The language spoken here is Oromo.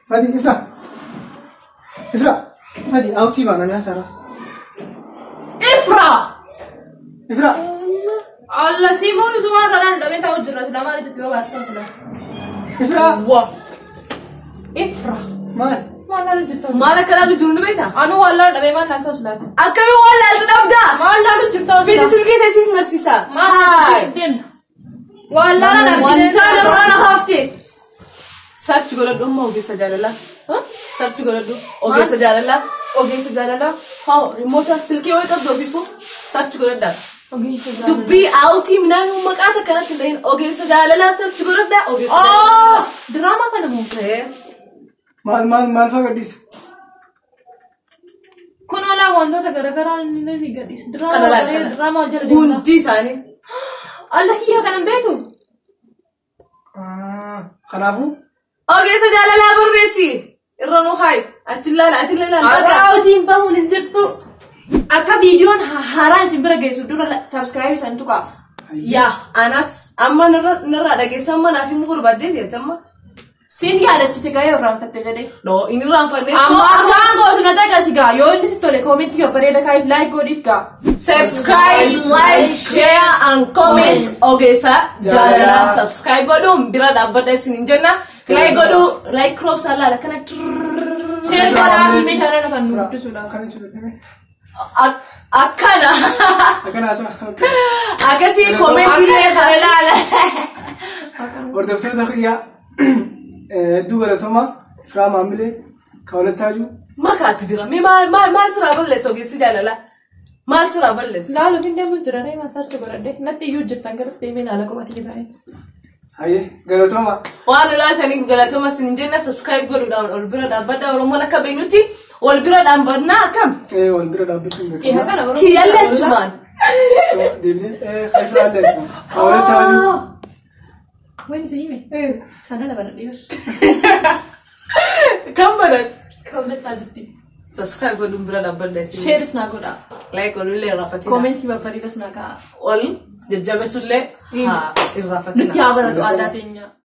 Fati, Ifra. Ifra. Fati, autii baana Sara. Ifra! Ifra. Allah si moo nuti waan raraan dhabee taa'u jirra sila maal jetti baastuu sila. Ifra. Waa. Ifra. Maal? Maal laalu jirta? Maal akka laalu jiru ni beektaa? Anu waan laalu dhabee maal laaltu silaati? Akkamii waan laaltu dhabdaa? Maal laalu jirta Fidi sila? Silkii ta'e siin agarsiisa. Maal Haay. deemna? Waan laalan argine. Wanta narraa na hafte. Search godhadhu amma ogeessa jaalalaa. Search godhadhu ogeessa jaalalaa. Ogeessa jaalalaa. Haa, remote silkii wayii qabdu ofiifuu search godhadhaa. Ogeessa jaalalaa. Dubbii aawutii midhaan maqaa takkanatti hin ta'in, ogeessa jaalalaa search godhadhaa, ogeessa jaalalaa. Oh! Diraamaa kana moo? Maal maal maal fa'aa gadhiisa? Kun alaa wantoota garaagaraa ni gadhiisa. Kana laal kana. Diraamaa wal jala deemta. Hundi isaanii. Allah kiyyaa kana hin beektu? Kanaafuu Ogeessa jaalalaa barreessi. Irra nu haayi. Achi ilaala, achi ilaala. Har'a hojiin bahuun hin jirtu. Akka viidiyoon haaraan isin bira geessu dura subscribe isaan tuqaa. Yaa, anas amma narraa dhageessa, amma naaf himuu barbaaddeeti jetti amma. Siin yaadachise gahee irraanfatte jedhee. No, inni irraanfannee. Amma askaan gootu na caqasi gaa, yoo inni si tole comment babbareeda kaa'iif, like godhiif gaa. Subscribe, like, share and comment ogeessa jaalalaa subscribe godhuun bira dhaabbadha isin hin jenna. Like godhuu, like roobsaa laala kana. Share godhaa fi meeshaa kan nu guddisuudha. Akkana jechuudha. Akkana. Akkana haasaa. Okay. Akkasii comment illee Akkana laala. Hordoftoota kiyyaa, hedduu galatoomaa. Ifraa maamilee kaawwalattaa jiru. Makaatti bira. Mee maal maal maal siraa balleessa ogeessi jaalalaa? Maal siraa balleessa? Laalu hin deemu jira nee masaas godhadhe natti iyyuu jirtan garas deemee naala qofatii taa'e. Hayyee, galatoomaa. Waan ilaalchaniif galatooma isin hin jenna. Subscribe godhuudhaan ol bira dhaabbadha. Oromoon akka beeknutti wal bira dhaabbannaa akkam? Wal bira dhaabbachuun Iha beekama. kana Oromoo. Kiyyallee achumaan. Deebisee Ifraallee achumaan. Kaawwalattaa jiru. Wani si hime? Sana la banadhe bar. Kan barat. Kaawwalattaa jirti. Subscribe godhuun bira dhaabbadha isin. Shareis naa godhaa. Like godhuullee irraafatina. Comment babbareedas naa ka'a. Ol jajjabeessullee haa Nutti irraafatina. haa baratu aadaa teenya.